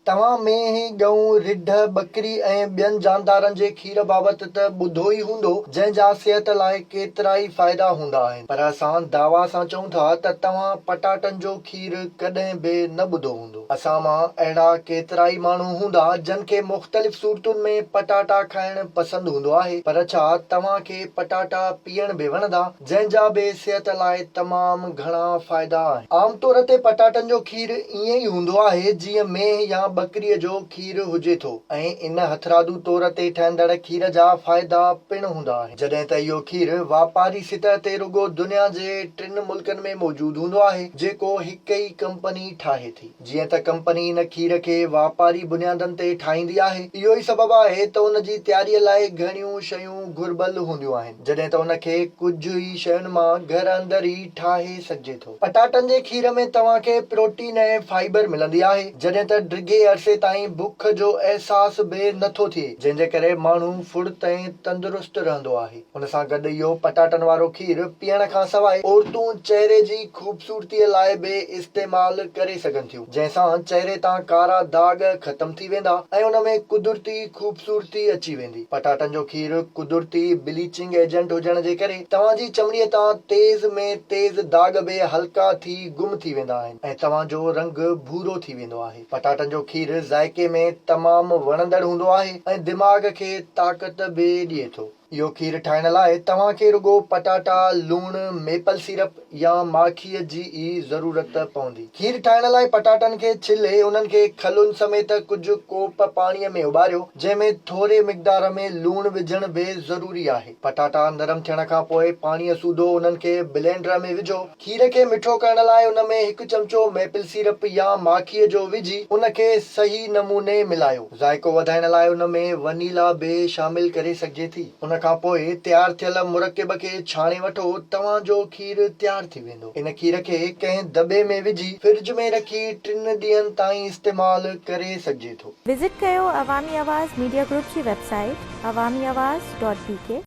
توهان مينهن، ڳئون، رڍ، ٻڪري ۽ ٻين جاندارن جي کير بابت ته ٻڌو ئي هوندو، جنهن جا صحت لاء ڪيترائي فائدا هوندا آهن. پر اسان دعويٰ سان چئون ٿا ته توهان پٽاٽن جو کير ڪڏهن به نه ٻڌو هوندو. اسان مان اهڙا ڪيترائي ماڻهو هوندا جن کي مختلف صورتن ۾ پٽاٽا کائڻ پسند هوندو آهي، پر ڇا توهان کي پٽاٽا پيئڻ به وڻندا؟ جنهن جا به صحت لاء تمام گهڻا فائدا آهن. عام طور تي پٽاٽن جو کير ائين ئي هوندو آهي جيئن مينهن يا ٻڪريء جو کير هجي ٿو ۽ ان هٿرادو طور تي ٺهندڙ کير جا فائدا پڻ هوندا آهن. جڏهن ته اهو کير واپاري سطح تي رڳو دنيا جي ٽن ملڪن ۾ موجود هوندو آهي جيڪو هڪ ئي ڪمپني ٺاهي ٿي. جيئن ته ڪمپني ان کير کي واپاري بنيادن تي ٺاهيندي آهي، اهو ئي سبب آهي ته ان جي تياريء لاء گهڻيون شيون گهربل هونديون آهن، جڏهن ته ان کي ڪجهه ئي شين مان گهر اندر ئي ٺاهي سگهجي ٿو. پٽاٽن جي کير ۾ توهان کي پروٽين ۽ فائبر ملندي آهي، جڏهن ته ڊگهي عرصي تائين بک جو احساس به نٿو ٿئي، جنهن جي ڪري ماڻهو ڦڙت ۽ تندرست رهندو آهي. ان سان گڏ اهو پٽاٽن وارو کير پيئڻ کان سواء عورتون چهري جي خوبصورتي لاء به استعمال ڪري سگهن ٿيون، جنهن سان چهري تان ڪارا داغ ختم ٿي ويندا ۽ ان ۾ قدرتي خوبصورتي اچي ويندي. پٽاٽن جو کير قدرتي بليچنگ ايجنٽ هجڻ جي ڪري توهان جي چمڙي تان تيز ۾ تيز داغ به هلڪا ٿي گم ٿي ويندا آهن ۽ توهان جو رنگ ڀورو ٿي ويندو آهي. پٽاٽن جو کير ذائقي ۾ تمام وڻندڙ هوندو آهي ۽ دماغ کي طاقت به ڏئي ٿو. اهو کير ٺاهڻ لاء توهان کي رڳو پٽاٽا، لوڻ، ميپل سيرپ يا ماکيء جي ئي ضرورت پوندي. کير ٺاهڻ لاء پٽاٽن کي ڇلي انهن کي کلن سميت ڪجهه ڪوپ پاڻيء ۾ اٻاريو، جنهن ۾ ٿوري مقدار ۾ لوڻ وجهڻ به ضروري آهي. پٽاٽا نرم ٿيڻ کان پوء پاڻيء سوڌو انهن کي بلينڊر ۾ وجهو. کير کي مٺو ڪرڻ لاء ان ۾ هڪ چمچو ميپل سيرپ يا ماکيء جو وجهي ان کي صحيح نموني ملايو. ذائقو وڌائڻ لاء ان ۾ ونيلا به شامل ڪري سگهجي ٿي. ان کان پوء تيار ٿيل مرڪب کي ڇاڻي وٺو، توهان جو کير تيار ٿي ويندو. ان کير کي ڪنهن دٻي ۾ وجهي فرج ۾ رکي ٽن ڏينهن تائين استعمال ڪري سگهجي ٿو. وزٽ ڪيو عوامي آواز ميڊيا گروپ جي website Awami Awaz dot B K.